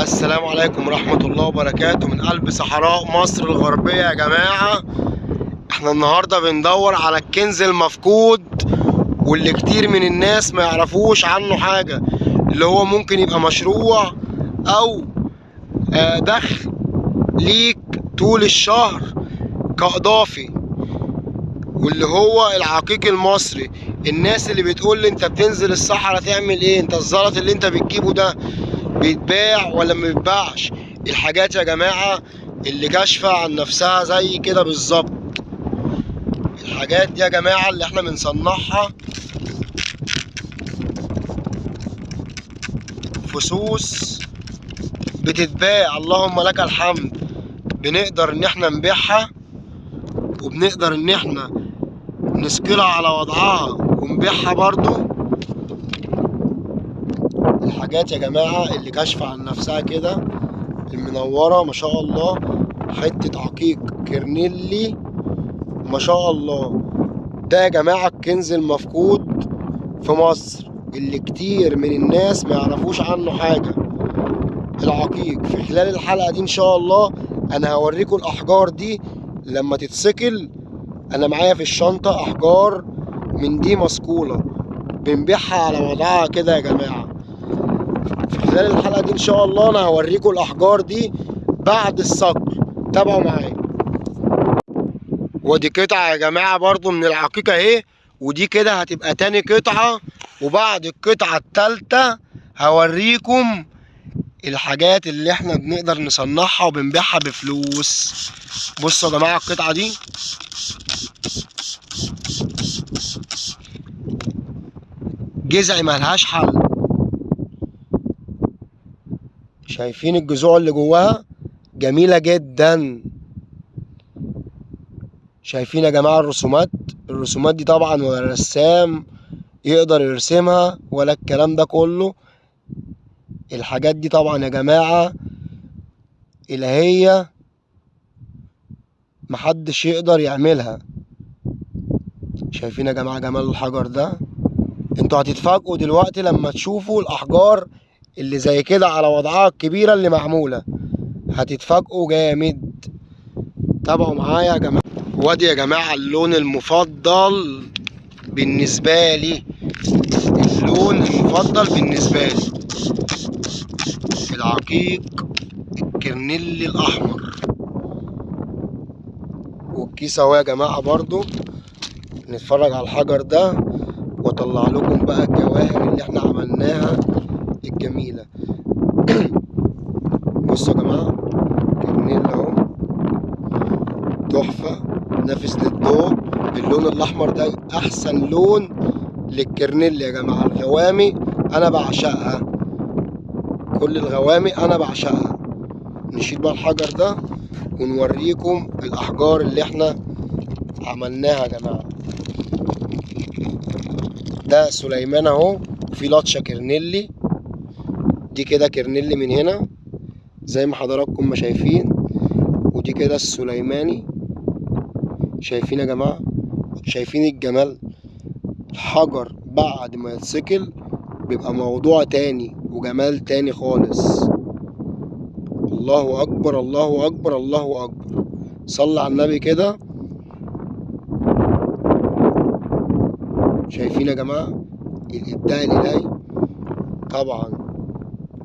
السلام عليكم ورحمة الله وبركاته من قلب صحراء مصر الغربية يا جماعة. احنا النهاردة بندور على الكنز المفقود واللي كتير من الناس ما يعرفوش عنه حاجة، اللي هو ممكن يبقى مشروع او دخل ليك طول الشهر كإضافي، واللي هو العقيق المصري. الناس اللي بتقول لي انت بتنزل الصحراء تعمل ايه، انت الزلط اللي انت بتجيبه ده بيتباع ولا ما بيتباعش؟ الحاجات يا جماعة اللي كاشفة عن نفسها زي كده بالظبط، الحاجات دي يا جماعة اللي احنا بنصنعها فصوص بتتباع، اللهم لك الحمد. بنقدر ان احنا نبيعها وبنقدر ان احنا نسكلها على وضعها ونبيعها برضو. الحاجات يا جماعة اللي كاشفة عن نفسها كده المنورة ما شاء الله، حتة عقيق كرنيلي ما شاء الله. ده يا جماعة الكنز المفقود في مصر اللي كتير من الناس ما يعرفوش عنه حاجة، العقيق. في خلال الحلقة دي ان شاء الله انا هوريكم الاحجار دي لما تتسكل. انا معايا في الشنطة احجار من دي مسكولة بنبيعها على وضعها كده يا جماعة. في خلال الحلقة دي ان شاء الله انا هوريكم الاحجار دي بعد الصقل، تابعوا معايا. ودي قطعة يا جماعة برضو من العقيق اهي، ودي كده هتبقى تاني قطعة، وبعد القطعة التالتة هوريكم الحاجات اللي احنا بنقدر نصنعها وبنبيعها بفلوس. بصوا يا جماعة القطعة دي جذع ملهاش حل، شايفين الجذوع اللي جواها جميلة جدا. شايفين يا جماعة الرسومات؟ الرسومات دي طبعا ولا رسام يقدر يرسمها ولا الكلام ده كله. الحاجات دي طبعا يا جماعة إلهية، محدش يقدر يعملها. شايفين يا جماعة جمال الحجر ده؟ انتوا هتتفاجئوا دلوقتي لما تشوفوا الأحجار اللي زي كده على وضعها الكبيرة اللي معمولة، هتتفاجئوا جامد. تابعوا معايا يا جماعة. وادي يا جماعة اللون المفضل بالنسبة لي، اللون المفضل بالنسبة لي العقيق الكرنيلي الأحمر. والكيس اهو يا جماعة برضو، نتفرج على الحجر ده واطلع لكم بقى الجواهر اللي احنا عملناها الجميلة. بصوا يا جماعة كرنيل اهو، تحفة، نافذ للضوء. اللون الأحمر ده أحسن لون للكرنيل يا جماعة. الغوامي أنا بعشقها، كل الغوامي أنا بعشقها. نشيل بقى الحجر ده ونوريكم الأحجار اللي احنا عملناها يا جماعة. ده سليمان اهو، وفي لطشة كرنيلي، دي كده كرنيلي من هنا زي ما حضراتكم ما شايفين، ودي كده السليماني. شايفين يا جماعة؟ شايفين الجمال؟ الحجر بعد ما يتسكل بيبقى موضوع تاني وجمال تاني خالص. الله أكبر، الله أكبر، الله أكبر. صلى على النبي كده. شايفين يا جماعة الإبداع الإلهي؟ طبعا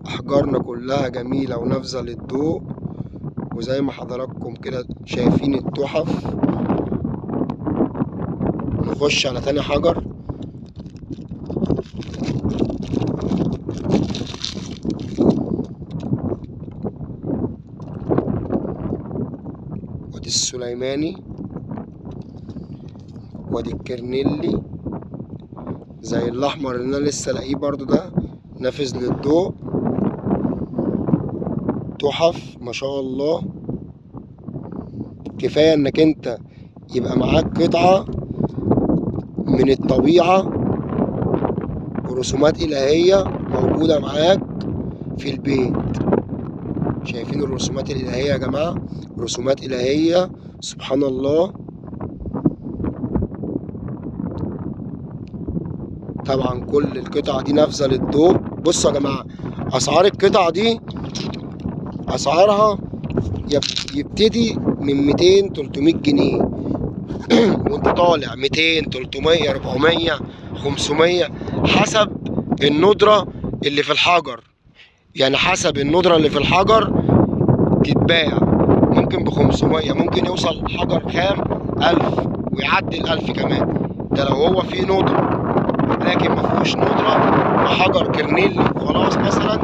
أحجارنا كلها جميلة ونافذة للضوء، وزي ما حضراتكم كده شايفين التحف. نخش على تاني حجر. وادي السليماني، وادي الكرنيلي زي الأحمر اللي أنا لسه لاقيه برضو، ده نافذ للضوء، تحف ما شاء الله. كفاية انك انت يبقى معاك قطعة من الطبيعة ورسومات إلهية موجودة معاك في البيت. شايفين الرسومات الإلهية يا جماعة؟ رسومات إلهية سبحان الله. طبعا كل القطعة دي نافذة للضوء. بصوا يا جماعة أسعار القطعة دي اسعارها يبتدي من 200 300 جنيه وانت طالع 200 300 400 500 حسب الندرة اللي في الحجر. يعني حسب الندرة اللي في الحجر تتباع، ممكن ب 500، ممكن يوصل حجر خام 1000 ويعدي ال1000 كمان، ده لو هو فيه ندرة. لكن ما فيهوش ندرة وحجر كرنيلي وخلاص مثلا،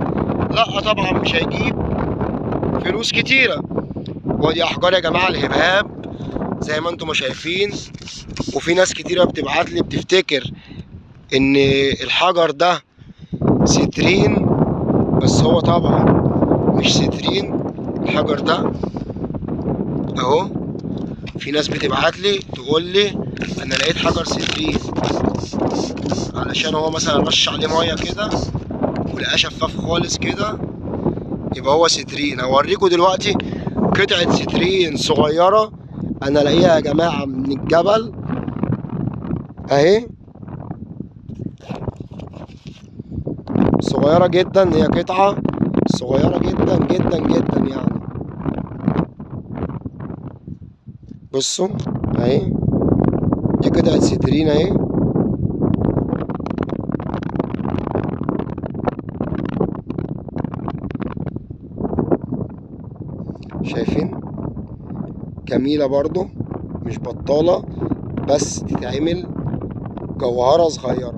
لا طبعا مش هيجيب فلوس كتيرة. ودي احجار يا جماعة الهبهاب زي ما انتم ما شايفين. وفي ناس كتيرة بتبعت لي بتفتكر ان الحجر ده سترين، بس هو طبعا مش سترين الحجر ده اهو. في ناس بتبعت لي تقول لي انا لقيت حجر سترين، علشان هو مثلا رش عليه مية كده ولقاه شفاف خالص كده يبقى هو سترين. هوريكم دلوقتي قطعة سترين صغيرة انا لاقيها يا جماعة من الجبل اهي، صغيرة جدا، هي قطعة صغيرة جدا جدا جدا يعني. بصوا اهي، دي قطعة سترين اهي. شايفين؟ جميلة برضو، مش بطالة، بس تتعمل جوهرة صغيرة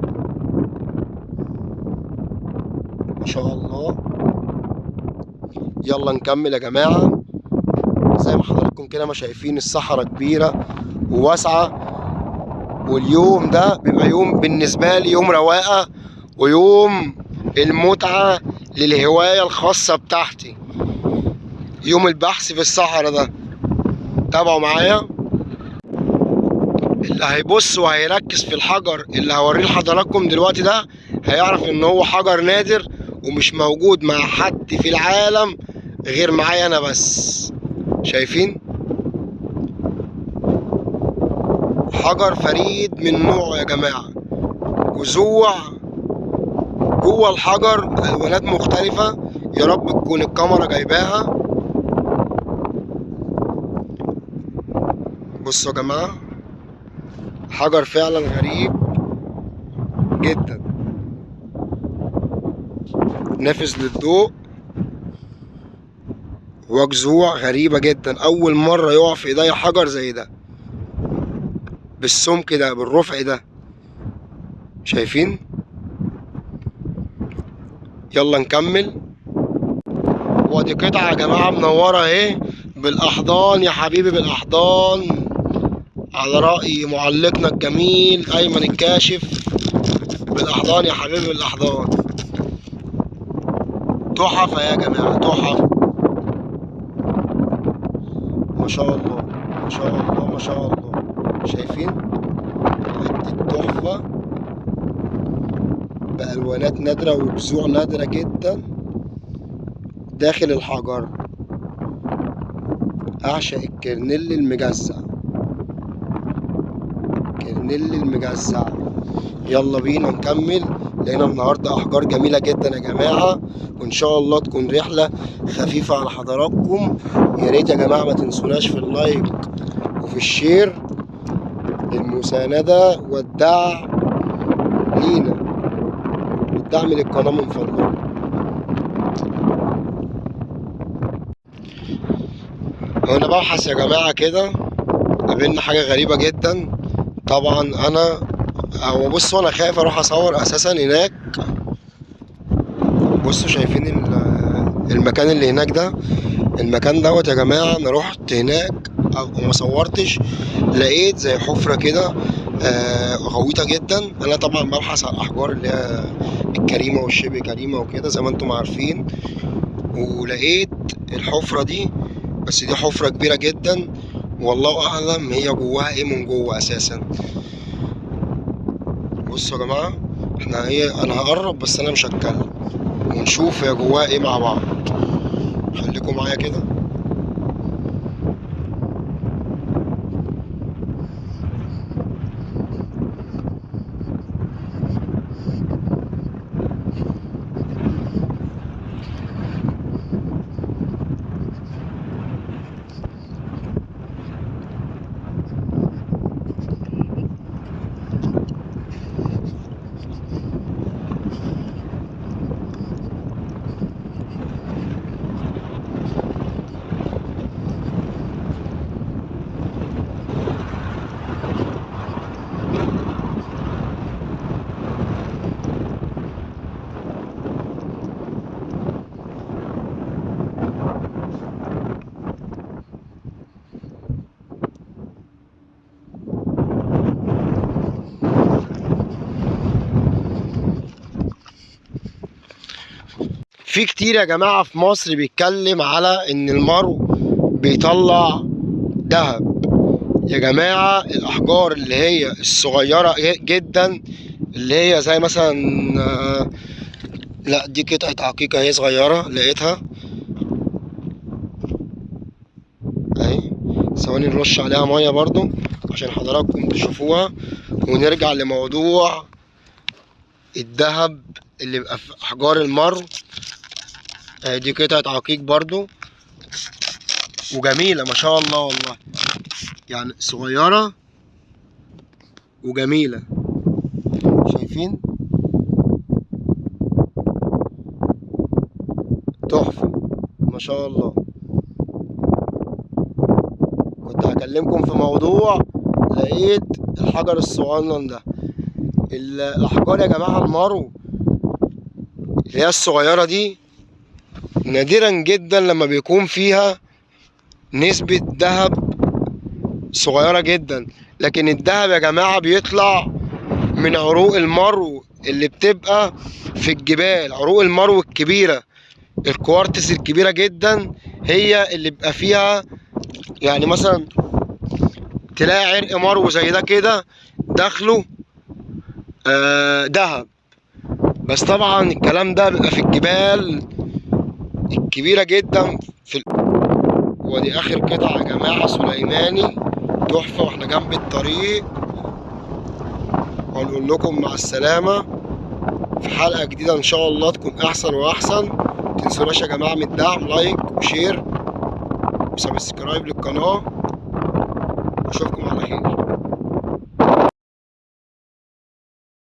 ما شاء الله. يلا نكمل يا جماعة. زي ما حضراتكم كده ما شايفين الصحراء كبيرة وواسعة، واليوم ده بيبقى يوم بالنسبة لي يوم رواقة ويوم المتعة للهواية الخاصة بتاعتي، يوم البحث في الصحراء ده. تابعوا معايا. اللي هيبص وهيركز في الحجر اللي هوريه لحضراتكم دلوقتي ده هيعرف ان هو حجر نادر ومش موجود مع حد في العالم غير معايا انا بس. شايفين؟ حجر فريد من نوعه يا جماعة، جذوع جوه الحجر، الوانات مختلفة. يا رب تكون الكاميرا جايباها. بصوا يا جماعة، حجر فعلا غريب جدا، نافذ للضوء وجذوع غريبة جدا. أول مرة يقع في إيديا حجر زي ده بالسمك ده بالرفع ده. شايفين؟ يلا نكمل. وادي قطعة يا جماعة منورة اهي بالأحضان يا حبيبي، بالأحضان، على رأي معلقنا الجميل أيمن الكاشف، بالأحضان يا حبيبي، بالأحضان. تحفة يا جماعة، تحفة، ما شاء الله ما شاء الله ما شاء الله. شايفين؟ حتة تحفة بألوانات نادرة وجذوع نادرة جدا داخل الحجر. أعشق الكرنيل المجزع، كرنيل المجزع. يلا بينا نكمل. لقينا النهارده احجار جميلة جدا يا جماعة، وان شاء الله تكون رحله خفيفة على حضراتكم. يا ريت يا جماعة ما تنسوناش في ال like وفي ال share للمسانده والدعم لينا والدعم للقناة من فضلكم. وانا ببحث يا جماعة كده قابلنا حاجة غريبة جدا. طبعا انا هو بصوا انا خايف اروح اصور اساسا هناك. بصوا شايفين المكان اللي هناك ده، المكان دوت يا جماعة انا رحت هناك وما صورتش، لقيت زي حفره كده غويطه جدا. انا طبعا ببحث على الاحجار اللي هي الكريمة والشبه كريمة وكده زي ما انتم عارفين، ولقيت الحفرة دي، بس دي حفره كبيرة جدا والله اعلم هي جواها ايه من جوه اساسا. بصوا يا جماعة احنا ايه، انا هقرب بس انا مش هتكلم، ونشوف هي جواها ايه مع بعض. خليكم معايا كده. في كتير يا جماعة في مصر بيتكلم على ان المرو بيطلع ذهب. يا جماعة الأحجار اللي هي الصغيرة جدا، اللي هي زي مثلا لا دي قطعة عقيقة هي صغيرة لقيتها اهي، ثواني نرش عليها مية برضو عشان حضراتكم تشوفوها، ونرجع لموضوع الذهب اللي بيبقى في أحجار المرو. دي قطعة عقيق برضو وجميلة ما شاء الله والله، يعني صغيرة وجميلة. شايفين؟ تحفة ما شاء الله. كنت هكلمكم في موضوع، لقيت الحجر الصغنن ده. الأحجار يا جماعة المرو اللي هي الصغيرة دي نادرا جدا لما بيكون فيها نسبة ذهب صغيرة جدا، لكن الذهب يا جماعة بيطلع من عروق المرو اللي بتبقى في الجبال، عروق المرو الكبيرة، الكوارتز الكبيرة جدا هي اللي بيبقى فيها. يعني مثلا تلاقي عرق مرو زي ده كده داخله ذهب، بس طبعا الكلام ده بيبقى في الجبال الكبيرة جدا. في ودي اخر قطعة يا جماعة سليماني تحفة، واحنا جنب الطريق. وهنقول لكم مع السلامة في حلقة جديدة ان شاء الله تكون احسن واحسن. متنسوناش يا جماعة من الدعم، like و share و subscribe للقناة، واشوفكم على خير.